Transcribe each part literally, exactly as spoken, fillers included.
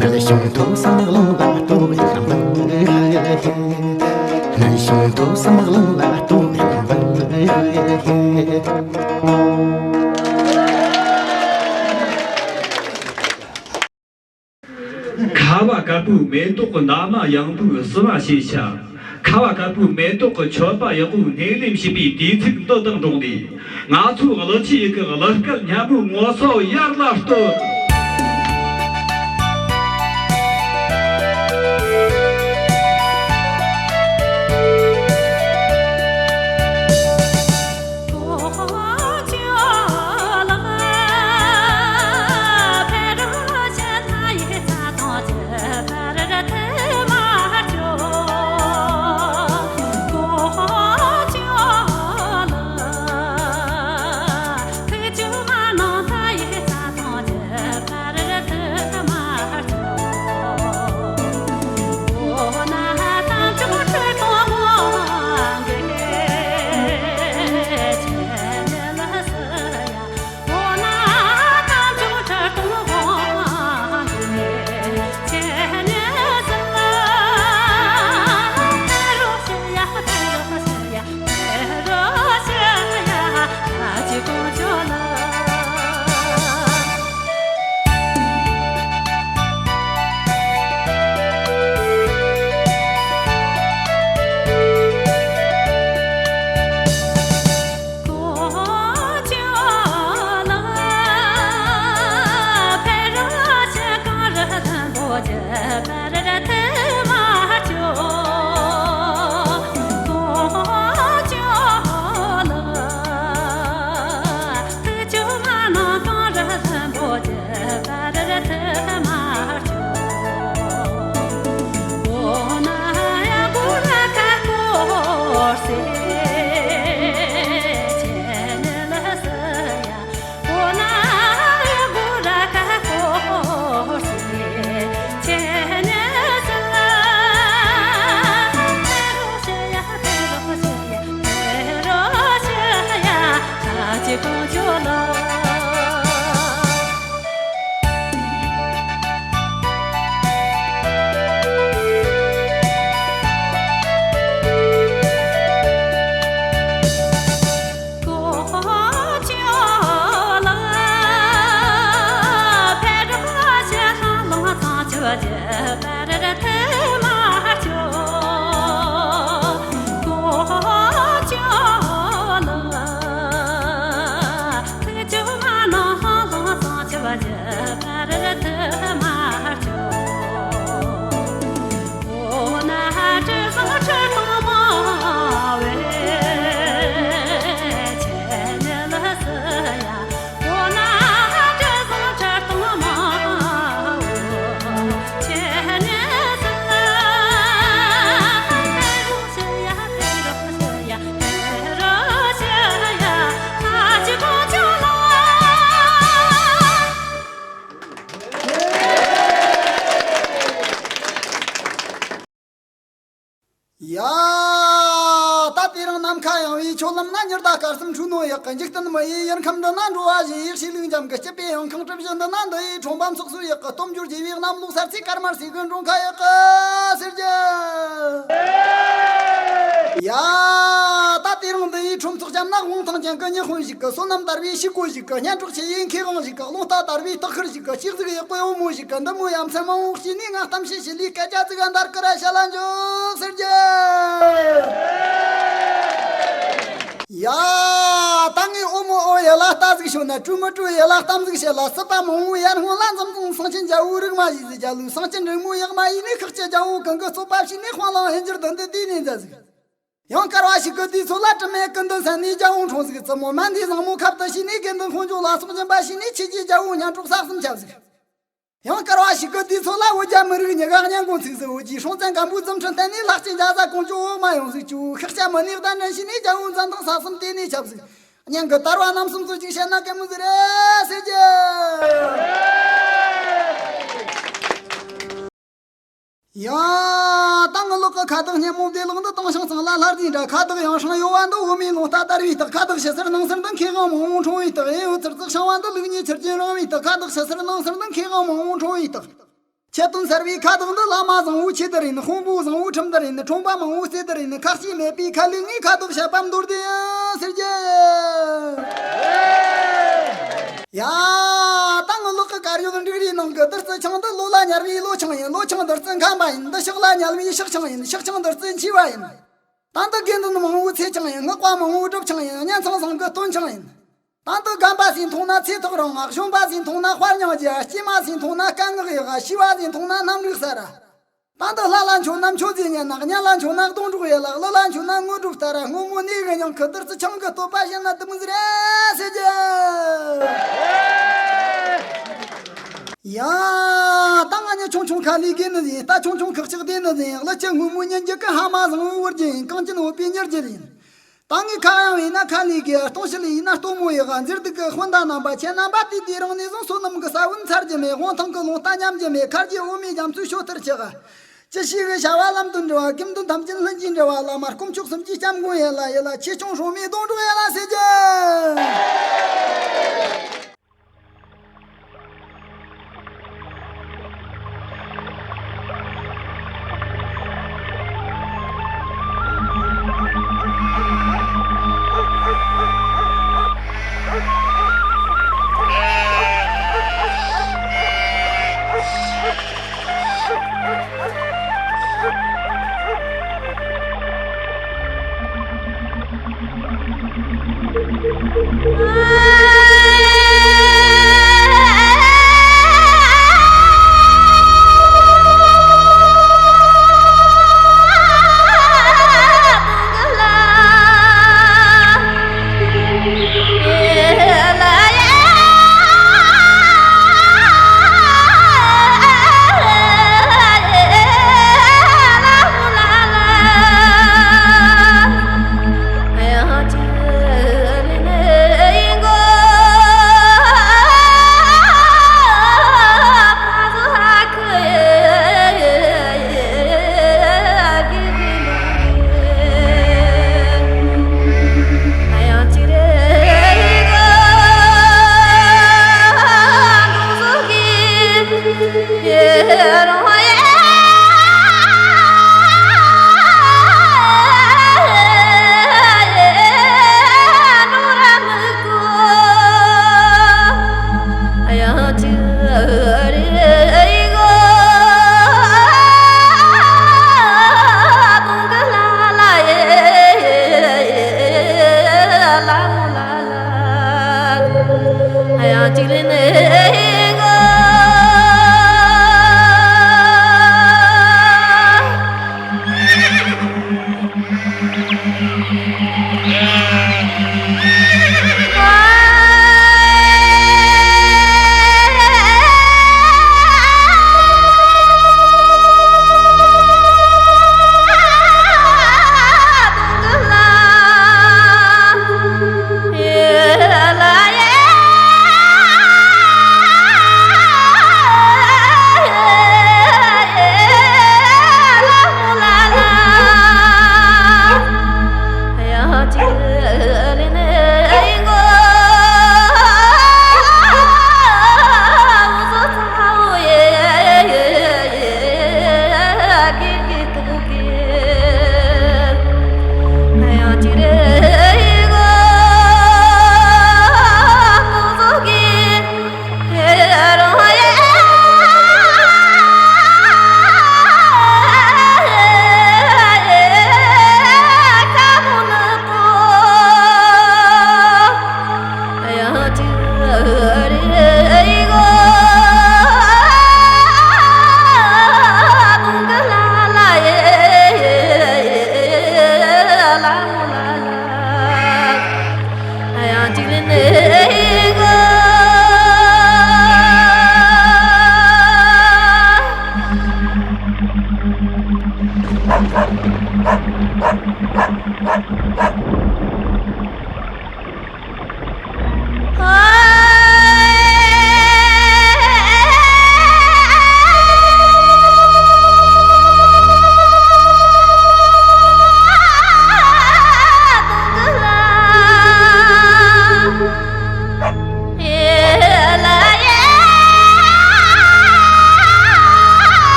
ནུ་ཞང་ཐོ་བསམ་གླིང་ལ་ལྟོ་ཡང་འབུལ། ནུ་ཞང་ཐོ་བསམ་གླིང་ལ་ལྟོ་ཡང་འབུལ། ཁ་བ་དཀར་པོའི་མེ་ཏོག་གི་འདབ་མ་ཡངས་པོའི་བསུ་བ་ཞེས་བྱ། ཁ་བ་དཀར་པོའི་མེ་ཏོག་གི་མཆོད་པ་ཡག་པོ་སྣེ་ལེན་བྱེད་པའི་དུས་ཚིགས་འདི་དང་འགྲོགས་ནས། ང་ཚོའི་ཀླུ་ཆུ་ཡུལ་གྱི་ཀླུ་སྐད་སྙན་མོའི་ངོ་སོ་ཡར་ལ་གཏོད། ཡ། ད་དེ་རིང་ནམ་མཁའ་ཡངས་པའི་ཆུ་ལམ་ན། ཉི་ཟླ་སྐར་གསུམ་འཁྲུག་ནོ་ཡག་གི། འཇིག་རྟེན་མི་ཡུལ་ཡར་ཁམས་འདི་ན། འགྲོ་བ་ཞི་ཡི་ཤེས་ལུགས་འཇམ་གི། སྐྱིད་པའི་ཡང་ཁང་གྲུ་བཞི་འདི་ན། འདི་ཡི་ཁྲོམ་པ་ཚོགས་སུ་ཡག་གི། སྟོབས་འབྱོར་རྒྱས་པའི་གནམ་ལོ་གསར་ཚེས། སྐར་མར་སེ་གི་འབྲོང་ཁ་ཡག་གི་ཟེར་རྒྱུ། ཡ། ད་དེ་རིང་འདི་ཡི་ཁྲོམ་ཚོགས་ཅན་ན། དབང་ཐང་ཅན་གི་ཉི་དཔོན་ཞིག་གི། བསོད་ནམས་དར་བའི་ཕྱུག་པོ་ཞིག་གི། སྙན་གྲགས་ཆེ་ཡི་མཁས་དབང་ཞིག་གི། རླུང་རྟ་དར་བའི་སྟག་ཤར་ཞིག་གི། སྐྱེས་གཟུགས་ཡག་པོའི་བུ་མོ་ཞིག་གི། འདི་མོ་ཡ་མཚན་མང་བོ་ཞིག་གི་ནི། ང་གཏམ་བཤད་བྱེད་ལས་སྐད་ཆ་ཙིག་ག་འདར་ཀི་ར་བཤད་ལ་འཇོག་ཟེར་རྒྱུ། ཡ། ད་ངས་འོ་མོ་འོ་ཡ་ལ་ལྟ་ཟིག་ཤོད་ན། སྤྲོ་མི་སྤྲོ་ཡ་ལ་གཏམ་ཟིག་བཤད་ལ། སྲིད་པ་མང་བོ་ཡར་སྔོན་ལ་འཛོམས་དང་། གསང་ཆེན་རྒྱལ་བོའི་རིག་མ་ཡིས་ཟིག་རྒྱ་ལུགས། གསང་ཆེན་རིང་མོ་ཡག་མ་ཡིས་ནི། ཁག་ཆེ་རྒྱལ་བོ་གང་གི་རྩོད་པ་བྱས་ནི། དཔང་ལང་ཧེ་འགྱུར་དོན་འདི་དེ་ནས་མཛད་ཟིག། ཡང་སྐལ་བ་ཞིག་གི་དུས་ཚོད་ལ། དྲི་མེད་ཀུན་ཏུ་གསལ་ནས་རྒྱལ་བོ་འཁྲུངས་ཟིག། བཙུན་མོ་མན་དེའི་བཟང་མོ་ཁབ་ཏུ་བྱས་ནས། དགེ་འདུན་དཔུང་འཇོག་ལ་སོགས་སྦྱིན་པ་བྱས་ནས། ཆོས་ཀྱི་རྒྱལ་བོ་སྙན་གྲགས་ས་གསུམ་ཁྱབ་ཟིག། ཡང་སྐལ་བ་ཞིག་གི་དུས་ཚོད་ལ། བོད་རྒྱ་མི་རིགས་གཉིས་ཀ་སྙན་གོང་ཚིག་ཟིག། བོད་ཀྱི་སྲོང་བཙན་སྒམ་པོའི་བཙུན་ཁྲིམས་བརྟེན་ནས། ལྷ་སྐྱེས་འཇའ་ཟ་ཀོང་ཇོ་འོག་མ་ཡོང་ཟིག། ཅུ་ཤཱཀྱ་མུ་ནེ་གདན་འདྲེན་བྱས་ནས། རྒྱལ་བོའི་འཛིན་སྟངས་ས་གསུམ་དེ་ནས་ཁྱབ་ཟིག། སྙན་གི་དར་བ་རྣམ་གསུམ་ཚོ་ཅིག་བཤད་ན་གད་མོ་ཟིག་རེད་ཟེར་རྒྱུ། ཡ། ད་ངི་ལོག་གི་ཁ་བཏགས་སྙན་མོ་བདེ་ལེགས་འདི། དེང་ཞིང་ཚང་ལ་ལྷར་བསྡུས་འདྲ། ཁ་བཏགས་ཡང་སྲང་གཡོ་བ་འདི། བོད་མིའི་ལུང་རྟ་དར་བའི་རྟགས། ཁ་བཏགས་ཕྱི་སར་ནང་སར་འདི། མཁས་དབང་མང་བོ་འཁྲུངས་པའི་རྟགས། གཡས་གཡོན་ཚུར་ཚུགས་བཤང་བ་འདི། ལུགས་གཉིས་ཆུ་རྒྱུན་རིང་བའི་རྟགས། ཁ་བཏགས་ཕྱི་སར་ནང་སར་འདི། མཁས་དབང་མང་བོ་འཁྲུངས་པའི་རྟགས། ཁྱད་དོན་གསར་བའི་ཁ་དོག་འདི། བླ་མ་བཟང་བོའི་ཆོས་དར་ཡིན། དཔོན་པོ་བཟང་བོའི་ཁྲིམས་དར་ཡིན། ཁྲོམ་པ་མང་བོའི་རྩེ་དར་ཡིན། ཁ་ལྕེ་མེད་པའི་ཁ་ལས་ངའི་ཁ་དོག་བཤད་པ་མདོར་བསྡུས་ཡིན་ཟེར་རྒྱུ། ཡ། ད་ངའི་ལག་གི་དཀར་ཡོལ་འབྲུག་རིའི་ནང་གི་བདུད་རྩི་ཆང་འདི། ལོ་ལ་ཉལ་བའི་ལོ་ཆང་ཡིན། ལོ་ཆང་བདུད་རྩི་མཁན་པ་ཡིན། འདི་ཕྱག་ལ་ཉལ་བའི་ཕྱག་ཆང་ཡིན། ཕྱག་ཆང་བདུད་རྩི་མཆེ་བ་ཡིན། ད་འདི་དགེ་འདུན་མང་བོའི་ཚེ་ཆང་ཡིན། སྔགས་པ་མང་བོའི་སྒྲུབ་ཆང་ཡིན། གཉེན་ཚང་ཚང་གི་སྟོན་ཆང་ཡིན། ད་འདི་རྒན་པ་ཟིག་འཐུང་ན་ཚེ་ཐོག་རིང་། གཞོན་པ་ཟིག་འཐུང་ན་དཔལ་མྱང་རྒྱུ། སྐྱེས་མ་ཟིག་འཐུང་ན་སྐད་ངག་ཡག་ཤི་བ་ཟིག་འཐུང་ན་རྣམ་རིག་གསལ། ད་འདི་ལྷ་ལ་མཆོད་ན་མཆོད་རྫས་ཉན་ནག་གཉེན་ལ་མཆོད་ན་སྡོང་གྲོགས་ཡན་ལག་གླུ་ལ་མཆོད་ན་དངོས་གྲུབ་སྟེར། སྔོན་མོ་གནས་གི་མྱིང་གི་བདུད་རྩི་ཆང་གི་བསྟོད་པ་བཤད་ན་འདི་མོ་ཟིག་རེད་ཟེར་རྒྱུ། ཡ། ད་ང་ཉིད་ཆུང་ཆུང་ཁ་ལས་དགོས་ནི་ཟིག་ད་ཆུང་ཆུང་ཁག་ཅིག་བསྡད་ནི་ཟིག་གླུ་ཆུ་སྔོན་མོ་ཉིན་རྒྱུ་གི་ཕ་མ་བཟང་བོའི་བུ་རྒྱུད་ཡིན། གངས་ཅན་བོད་པའི་མྱི་རྒྱུད་ཡིན། ད་ངས་ཁ་གཡང་བས་ན་ཁ་ལས་དགོས། སྟོང་ཞི་ལས་ཡིན་ན་སྟོང་མོ་ཡག་འཛིར་སྡུག་གི་དཔོན་དང་རྣམ་པ། ཁྱེད་རྣམ་པ་དུས་དེ་རིང་ནས་བཟུང་བསོད་ནམས་ཀྱི་ས་བོན་འཚར་རྒྱུ་མེད། དབང་ཐང་གི་རླུང་རྟ་ཉམས་རྒྱུ་མེད། མཁའ་རྒྱའི་འོ་མའི་རྒྱ་མཚོའི་ཞོ་ཐར་ཆག་ཅི་ཞིག་གི་བྱ་བ་ལམ་དུ་འགྲོ་བ། དགེ་འདུན་ཐམས་ཅད་ལྷུན་གྱིས་འགྲོ་བ། བླ་མ་དཀོན་མཆོག་གསུམ་གྱི་སྐྱབས་མགོན་ཡིན་ལ་ཡིན་ལ། ཆེ་ཆུང་སྲུང་མའི་སྡོང་གྲོགས་ཡིན་ལ་ཟེར་རྒྱུ།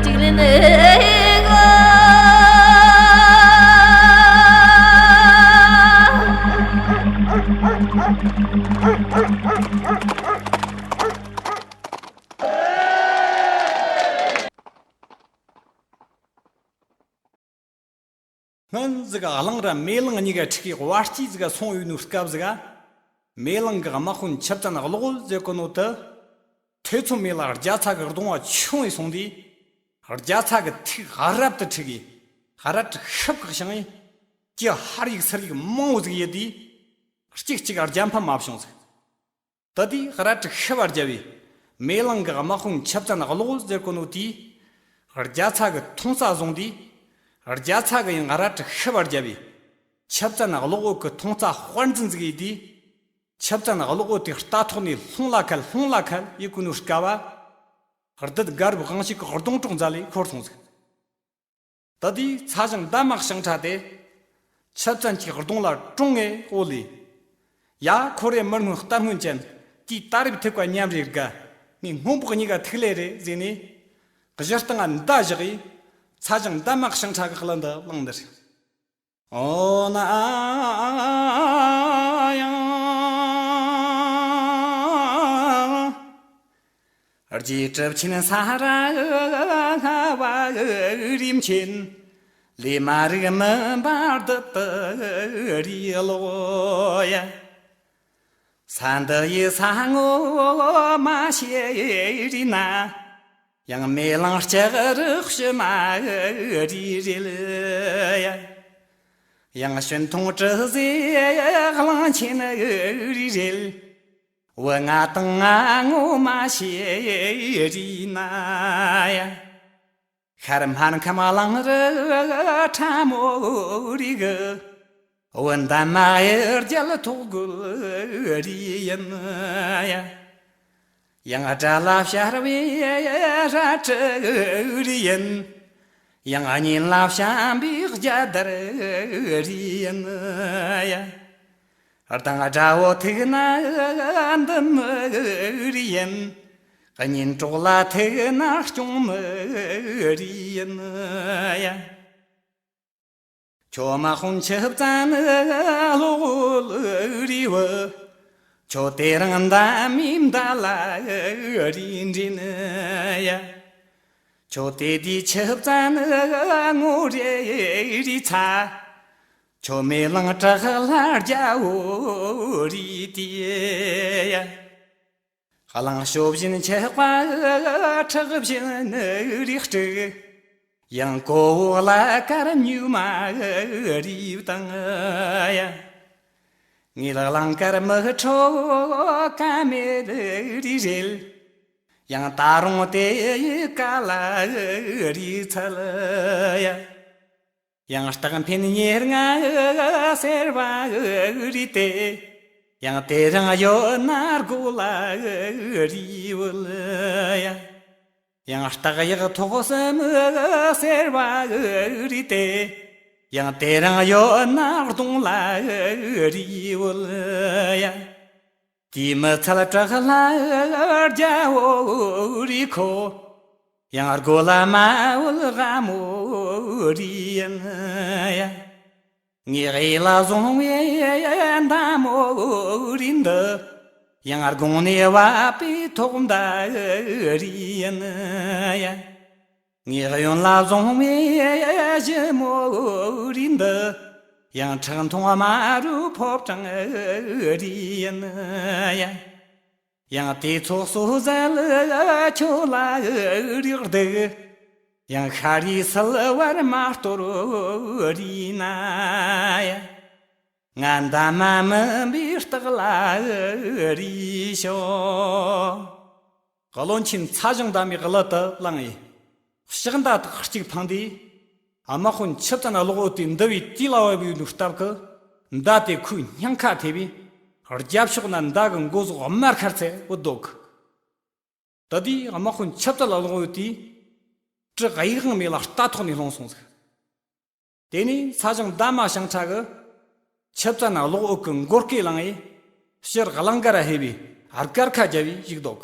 ཅིག་ལེན་ཨེ་གོ། སྔོན་ཟིག་གླང་ར་མེ་གླང་གཉིས་ཀ་འཁྲིག་གི་བར་སྐྱིད་ཟིག་སོང་ཡོད་ནོ་སྐབས་ཟིག་མེ་གླང་གི་དམག་དཔོན་ཆབ་བཙན་གློག་འོད་ཟེར་གོ་ནོ་དེ། ཐེ་ཚོམ་མེད་ལ་རྒྱ་ཚ་གི་གདོང་བ་ཆུང་བས་སོང་དུས། རྒྱ་ཚ་གི་ཐུགས་རབ་ཏུ་འཁྲིག་གི། རལ་གྲི་ཤུབས་བཀག་བཞག་ཡིན། གྱི་ཧར་ཡིག་ཚུར་ཡིག་མང་བོ་ཟིག་ཡོད་དུས། གཅིག་གཅིག་རྒྱལ་ཕམ་མ་བྱུང་ཟིག་ད་དེའི་རལ་གྲི་ཤུབས་བརྒྱབ་པས། མེ་གླང་གི་དམག་དཔོན་ཆབ་བཙན་གློག་འོད་ཟེར་གོ་ནོ་དེས། རྒྱ་ཚ་གི་མཐོང་རྩ་བཟུང་དུས། རྒྱ་ཚ་གི་ཡང་རལ་གྲི་ཤུབས་བརྒྱབ་པས། ཆབ་བཙན་གློག་འོད་ཀྱི་མཐོང་རྩ་དཔར་འཛིན་ཟིག་ཡིན་དུས། ཆབ་བཙན་གློག་འོད་དེ་རྟ་ཐོག་ནས་ལྷུང་ལ་ཁད་ལྷུང་ལ་ཁད་ཡི་གོ་ནོ་སྐབས། རྡུལ་དཀར་པོ་དབང་ཕྱུག་གི་གདོང་དྲུག་མཛད་ལས་འཁོར་སོང་ཟིག་ད་དེའི་ཚ་ཞང་འདབ་མ་ཞིང་ཁྲ་དེ། ཆབ་བཙན་གྱི་གདོང་ལ་དྲོངས་ངེ་ཨོ་ལེ། ཡ་ཁོ་རེ་མི་སྔོན་རྟ་སྔོན་ཅན་དེའི་ད་རེབ་ཐུག་པ་མཉམ་རེ་དགའ། ངས་སྔོན་པོ་གཉིས་ཀ་ཐུག་ལེ་རེད་ཟེར་ནས། གཞི་སྟེང་ང་མདའ་བཞག་གིས་ཚ་ཞང་འདབ་མ་ཞིང་ཁྲ་གི་གླུ་འདི་བླངས་འདིར། ཨོ་ན་ཡང་། རྗེ་གྲུབ་ཆེན་ས་ར་བ་རིམ་ཆེན། ལས་མ་རིག་མི་འབར་བདུད་དུ་རི་ལོ་ཡ། ས་འདི་ཡི་ས་ངོ་མ་ཤེས་རི་ན། ཡང་མེ་གླང་ལྕགས་རི་ཕྱི་མ་རི་རེད་ཡ། ཡང་ཤུན་ཐུང་གྲུ་ཟེ་གླང་ཆེན་རི་རེད། བུ་ང་དང་ང་ངོ་མ་ཤེས་རི་ན་ཡ། ཤར་སྨར་ཁམས་གླང་རི་ཁྲ་མོ་རི་གི། བུ་འདབ་མ་གཡུ་རྒྱལ་ཐོག་གུ་རི་ཡིན་ཡ། ཡང་དགྲ་ལ་ཤར་བའི་རལ་གྲི་རི་ཡིན། ཡང་གཉེན་ལ་བྱམས་པའི་རྒྱལ་དར་རི་ཡིན་ཡ། སྡང་དགྲ་བོ་ཐུག་ན་འདུལ་མི་རི་ཡིན། གཉེན་གྲོགས་ལ་ཐུག་ན་སྐྱོང་མི་རི་ཡིན་ཡ། ཁྱོད་དམག་དཔོན་ཆུ་བཙན་གློག་འོད་རི་བུ། ཁྱོད་དེ་རིང་འདབ་མའི་མདའ་ལ་རི་འདྲེན་ཡ། ཁྱོད་དེ་དུས་ཆུ་བཙན་ངོ་རེ་རི་ཚ། ཁྱོད་མེ་གླང་བྲག་ལ་རྒྱལ་བོ་རི་དེ་ཡ། གླང་ཤོབ་བཞིན་ཆགས་པ་ཁྲག་བཞིན་རིགས་དྲུག་ཡང་ཀོ་བོ་ལ་དཀར་མྱུག་མ་རིབ་དང་ཡ། ངེད་གླང་དཀར་མི་ཁྲོ་ཀ་མེད་རི་རེད། ཡང་ད་རུང་དེ་ཡི་ཀ་ལ་རི་ཚལ་ཡ། ཡང་སྟག་འཕན་ཉེར་ལྔ་སེར་བ་རི་སྟེ། ཡང་དེ་རིང་ཡོད་ན་སྒོ་ལ་རི་བུལ་ཡ། ཡང་སྟག་གཡག་ཐོག་གསུམ་སེར་བ་རི་སྟེ། ཡང་དེ་རིང་ཡོད་ན་གདོང་ལ་རི་བུལ་ཡ། དེ་མི་ཚད་བྲག་ལ་རྒྱལ་བོ་རི་ཁོ། ཡང་སྒོ་ལ་མ་བུལ་དགའ་མོ་རི་ཡིན་ཡ། ངའི་གཡས་ལ་བཟུང་བའི་མདའ་མོ་རི་འདི། ཡང་དགུང་ནས་བབས་པའི་ཐོག་མདའ་རི་ཡིན་ཡ། ངའི་གཡོན་ལ་བཟུང་བའི་ཞི་མོ་རི་འདི། ཡང་ཁྲག་འཐུང་དམར་རུ་ཕོ་བྲང་རི་ཡིན་ཡ། ཡང་དེ་ཚོགས་སོ་ཟལ་ཁྱོད་ལ་རིག་འདུག་ཡང་ཤར་རི་སིལ་བར་མ་གཏོར་རི་ན་ཡ། ང་འདབ་མ་མུན་པའི་སྟག་ལ་རི་ཤོག་བློན་ཆེན་ཚ་ཞང་འདབ་མའི་གླུ་དེ་བླངས་ཡིན། ཕྱག་མདའ་དག་གཅིག་འཕངས་དུས། དམག་དཔོན་ཆུ་བཙན་གློག་འོད་དེ་འདུལ་བའི་དུས་ལ་བབས་ཡོད་ནོ་སྟབས་ཀྱིས། མདའ་དེ་ཁོའི་སྙིང་ཁ་ཐེབས་པས། རྒྱབ་ཕྱོགས་ན་མདའ་གི་མགོ་ཟོག་དམར་ཁར་ཚེ་བུད་འདུག་ད་དེའི་དམག་དཔོན་ཆུ་བཙན་གློག་འོད་དེ། གྲི་གཡས་དབང་མེད་ལ་རྟ་ཐོག་ནས་ལྷུང་སོང་ཟིག་དེ་ནས་ཚ་ཞང་འདབ་མ་ཞིང་ཁྲ་གིས། ཆུ་བཙན་གློག་འོད་ཀྱི་མགོ་སྐེ་བླངས་ཡས། ཕྱིར་གླིང་གར་ཧེ་བའི་སྒར་ཁ་རྒྱབ་བས་བཞུགས་འདུག